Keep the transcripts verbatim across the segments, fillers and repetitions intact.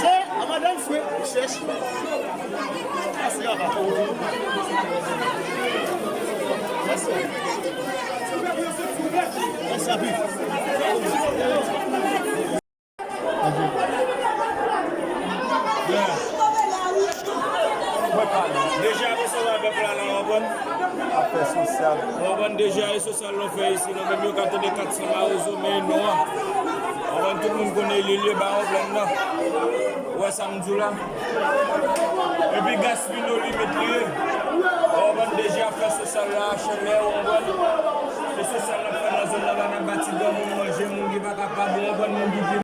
Se a madanm fwe chèch. Mèsi, papa. Mèsi. Mèsi anpil. Deja resevwa pèp la la, w konprann? Afè sosyal. W konprann, deja e sosyal nou fè isi, nou menm yo ka tande kat san mawozo, men nou an. Ou konprann, tout moun konnen li lye ba yon plèn nan. Ou wè sa m di w la? Epi gaspino limit li ye. Ou konprann, deja afè sosyal la, chalè, ou konprann? Se sosyal n ap fè nan zòn nan, n ap ba ti granmoun manje, moun ki pa kapab, ou konprann, moun ki gen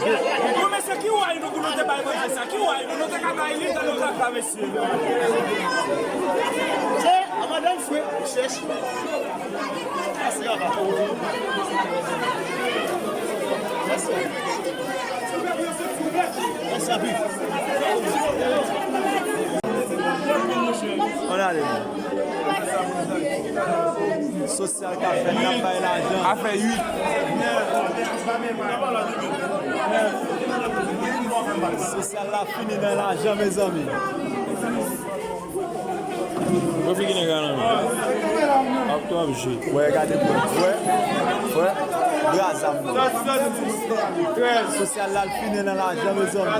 Yo, mesye, ki way nou pou nou te bay manje sa? Ki way nou, nou te ka bay li, dan nou ka pa, mesye? Se a madanm fwe chèch. Mèsi, papa. Mèsi. Mèsi anpil. Ann ale. Sosyal k ap fèt, n ap bay lajan. Afè uit. Sosyal la fini nan lajan, mezanmi. Wè figi nèg la nan men. Ap twòp je. Wè, gade pou wè. Wè. Bra zam nan. Sosyal la fini nan lajan, mezanmi.